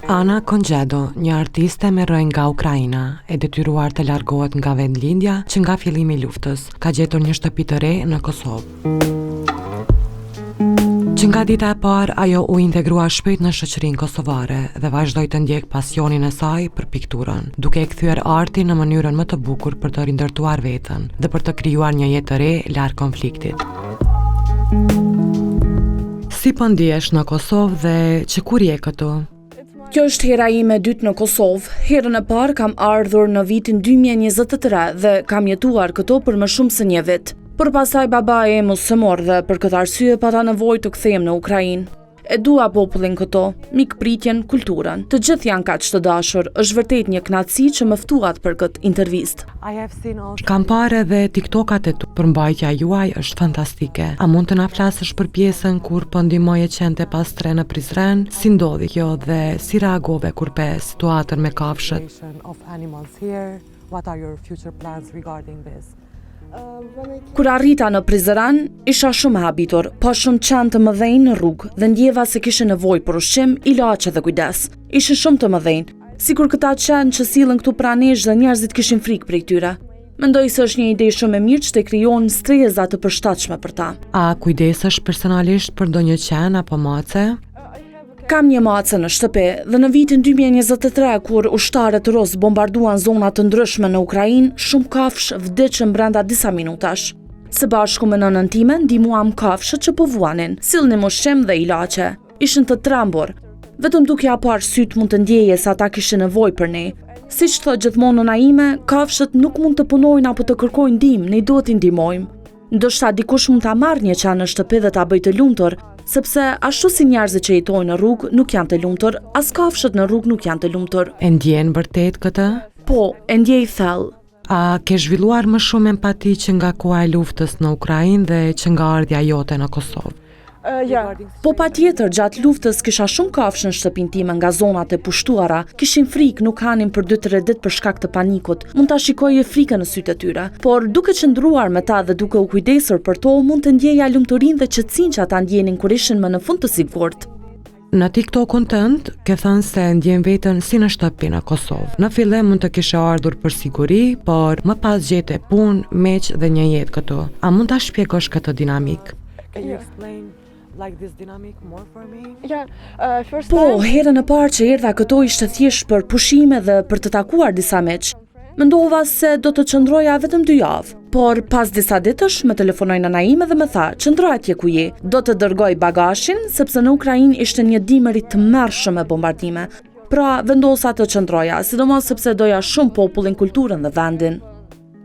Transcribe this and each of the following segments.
Ana Konxhedo, një artiste me rrënjë nga Ukraina, e detyruar të largohet nga vendlindja që nga fillimi i luftës, ka gjetur një shtëpi të re në Kosovë. Që nga dita e parë, ajo u integrua shpejt në shoqërinë kosovare dhe vazhdoi të ndjekë pasionin e saj për pikturën, duke e kthyer artin në mënyrën më të bukur për të rindërtuar veten dhe për të krijuar një jetë të re larg konfliktit. Si po ndihesh në Kosovë dhe që kur je këtu? Kjo është hera ime e dytë në Kosovë. Herën e parë kam ardhur në vitin 2023 dhe kam jetuar këtu për më shumë se një vit. Por pastaj baba im u sëmur dhe për këtë arsye pata nevojë të kthehem në Ukrainë. E dua popullin këtu, mikpritjen, kulturën. Të gjithë janë kaq të dashur. Është vërtet një kënaqësi që më ftuat për këtë intervistë. Kam parë edhe TikTokat e tu. Përmbajtja juaj është fantastike. A mund të na flasësh për pjesën kur po ndihmoje qentë e pastrehë në Prizren? Si ndodhi kjo dhe si reagove kur pe situatën me kafshët? What are your future plans regarding this? Kur arrita në Prizren, isha shumë e habitur, pa shumë qenë të mëdhenj në rrugë dhe ndjeva se kishin nevojë për ushqim, ilaçe dhe kujdes. Ishin shumë të mëdhenj, sikur këta qenë që sillen këtu pranë nesh dhe njerëzit kishin frikë prej tyre. Mendoj se është një ide shumë e mirë që të krijohen strehëza të përshtatshme për ta. A kujdesesh personalisht për ndonjë qen apo mace? Kam një mace në shtëpi dhe në vitin 2023 kur ushtarët rus bombarduan zona të ndryshme në Ukrainë, shumë kafshë vdiqën brenda disa minutash. Së bashku me nënën time ndihmuam kafshët që po vuanin, sillnim ushqim dhe ilaçe. Ishin të trembur. Vetëm duke ja parë sytë mund të ndjeje se ata kishin nevojë për ne. Siç thotë gjithmonë nëna ime, kafshët nuk mund të punojnë apo të kërkojnë ndihmë, ne duhet t'i ndihmojmë. Ndoshta dikush mund ta marrë një qen në shtëpi dhe ta bëjë të lumtur, sepse ashtu si njerëzit që jetojnë në rrugë nuk janë të lumtur, as kafshët në rrugë nuk janë të lumtur. E ndjen vërtet këtë? Po, e ndjej thellë. A ke zhvilluar më shumë empati që nga koha e luftës në Ukrainë dhe që nga ardhja jote në Kosovë? Yeah. Po pa tjetër, gjatë luftës kisha shumë kafshë në shtëpinë time nga zonat e pushtuara. Kishin frikë, nuk hanin për 2-3 ditë për shkak të panikut. Mund ta shikoje frikën në sytë e tyre. Por duke qëndruar me ta dhe duke u kujdesur për to, mund të ndjeja lumturinë dhe qetësinë që ata ndjenin kur ishin më në fund të sigurt. Në TikTokun tënd, ke thënë se ndjen veten si në shtëpi në Kosovë. Në fillim mund të kishe ardhur për siguri, por më pas gjete punë, miq dhe një jetë këtu. A mund ta shpjegosh këtë dinamikë? Can you explain like this dynamic more for me? Yeah, first Po, time herën e parë që erdha këtu ishte thjesht për pushime dhe për të takuar disa miq. Mendova se do të qëndroja vetëm 2 javë, por pas disa ditësh më telefonoi nëna ime dhe më tha, qëndro atje ku je, do të dërgoj bagashin, sepse në Ukrainë ishte një dimër i tmerrshëm me bombardime. Pra, vendosa të qëndroja, sidomos sepse doja shumë popullin, kulturën dhe vendin.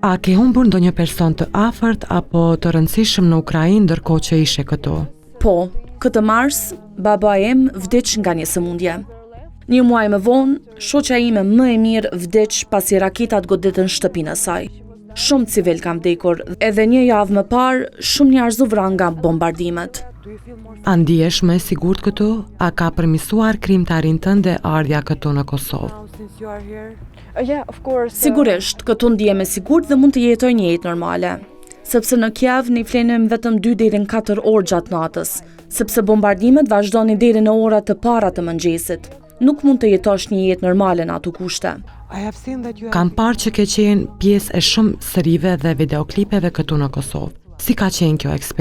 A ke humbur ndonjë person të afërt apo të rëndësishëm në Ukrainë ndërkohë që ishe këtu? Po, këtë mars, baba im vdiq nga një sëmundje. Një muaj më vonë, shoqja ime më e mirë vdiq pasi raketat goditën shtëpinë e saj. Shumë civil kanë vdekur, edhe një javë më parë, shumë njerëz u vranë nga bombardimet. A ndihesh më e sigurt këtu? A ka përmirësuar krijimtarinë tënde ardhja këtu në Kosovë? Now since you are here, Yeah, of course. Sigurisht, këtu ndihem e sigurt dhe mund të jetoj një jetë normale. Sepse në Kiev ne flenim vetëm 2 deri në 4 orë gjatë natës, sepse bombardimet vazhdonin deri në orët të para të mëngjesit. Nuk mund të jetosh një jetë normale në ato kushte. I have seen that you Kam parë që ke qenë pjesë e shumë serive dhe videoklipeve këtu në Kosovë. Si ka qenë kjo eksperiencë?